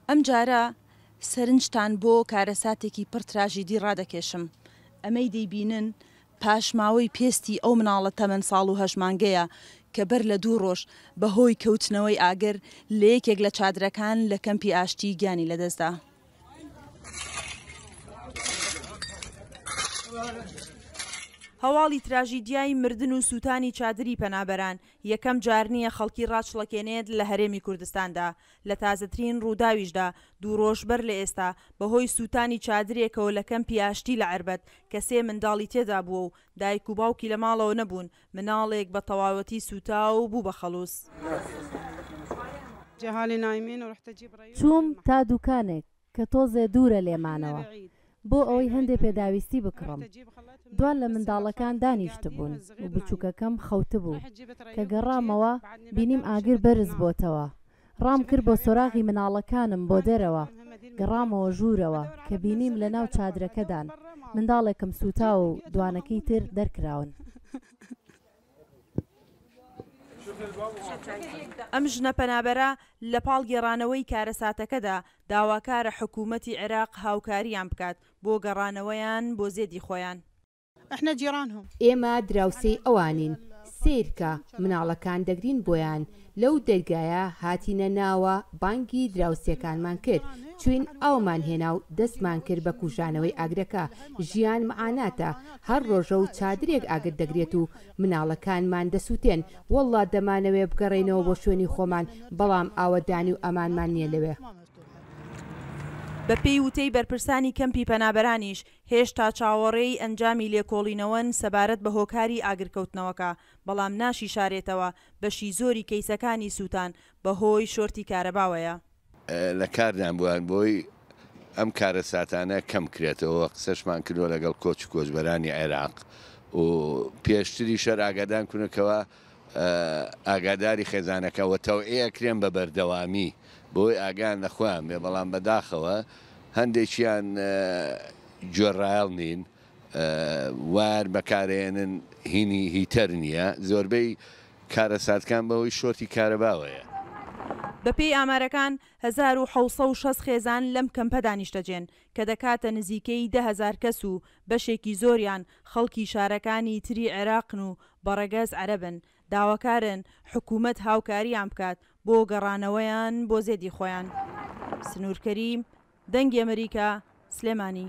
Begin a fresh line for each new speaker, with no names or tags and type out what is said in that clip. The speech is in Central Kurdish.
ئەمجارە سەرنجتان بۆ کارەساتێکی پڕ تراژیدی ڕادەکێشم، ئەمەی دەیبینن پاشماوەی پێستی ئەو مناڵە تەمەن ساڵ و هەشت مانگەیە کە بەر لە دوو ڕۆژ بەهۆی کەوتنەوەی ئاگر لە یەکێک لە چادرەکان لە کەمپی ئاشتی گیانی لەدەستدا. هەواڵی تراژیدیای مردن و سووتانی چادری پەنابەران یەکەم جار نییە خەڵکی ڕاچڵەکێنێت لە هەرێمی کوردستاندا، لە تازەترین ڕووداویشدا دوو ڕۆژ بەر لە ئێستا بەهۆی سووتانی چادرێکەوە لە کەمپی ئاشتی لە عەربەت کە سێ منداڵی تێدا بووە و دایک و باوکی لە ماڵەوە نەبوون، مناڵێک بە تەواوەتی سووتا و بوو بە خەڵووز.
چووم تا دوکانێک کە تۆزێ دوورە لێمانەوە بۆ ئەوەی هەندێ پێداویستی بکڕم. دوان لە منداڵەکان دانیشتبوون و بچووکەکەم خەوتبوو. کە گەڕامەوە بینیم ئاگر بەرز بۆتەوە. ڕام کرد بۆ سۆراغی مناڵەکانم بۆ دەرەوە. گەڕامەوە ژوورەوە کە بینیم لە ناو چادرەکەدان. منداڵێکم سووتاوە و دوانەکەی تر دەرکراون.
ئەم ژنە پەنابەرە لە پاڵ گێڕانەوەی کارەساتەکەدا، داواکارە حکوومەتی عێراق هاوکارییان بکات بۆ گەڕانەوەیان بۆ زێدی خۆیان.
ئێمە دراوسێی ئەوانین، سەیرکە مناڵەکان دەگرین بۆیان، لەو دەرگایە هاتینە ناوە بانگی دراوسێکانمان کرد، چوین ئاومان هێنا و دەستمان کرد بە کوژانەوەی ئاگرەکە، ژیان معاناتە، هەر ڕۆژە و چادرێک ئاگر دەگرێت و مناڵەکانمان دەسوتێن، وەڵڵا دەمانەوێ بگەڕێینەوە بۆ شوێنی خۆمان، بەڵام ئاوەدانی و ئەمانمان نییە لەوێ.
بەپێی وتەی بەرپرسانی کەمپی پەنابەرانیش، هێشتا چاوەڕێی ئەنجامی لێکۆڵینەوەن سەبارەت بە هۆکاری ئاگرکەوتنەوەکە، بەڵام ناشیشارێتەوە بەشی زۆری کەیسەکانی سووتان بەهۆی شۆرتی کارەباوەیە.
لە کاردان بووان بۆی ئەم کارەساتانە کەم کرێتەوە، قسەشمان کردووە لەگەڵ کۆچ و کۆچبەرانی عێراق و پێشتریش هەر ئاگادان کونە کەوا ئاگاداری خێزانەکە و تەوعیە کرێن بە بەردەوامی بۆی ئاگایان لە خۆیان بێ، بەڵام بەداخەوە هەندێکیان گوێڕایەڵ نین وایەر بەکارئێنن هینی هیتەر نییە زۆربەی کارەساتکان بەهۆی شۆرتی کارەباوەیە.
بەپێی ئامارەکان 1760 خێزان لەم کەمپەدا نیشتەجێن، کە دەکاتە نزیکەی 10,000 کەس و بەشێکی زۆریان خەڵکی شارەکانی تری عێراقن و بە ڕەگەز عەرەبن، داواکارن حکومەت هاوکاریان بکات بۆ گەڕانەوەیان بۆ زێدی خۆیان. سنوور کەریم، دەنگی ئەمریکا، سلێمانی.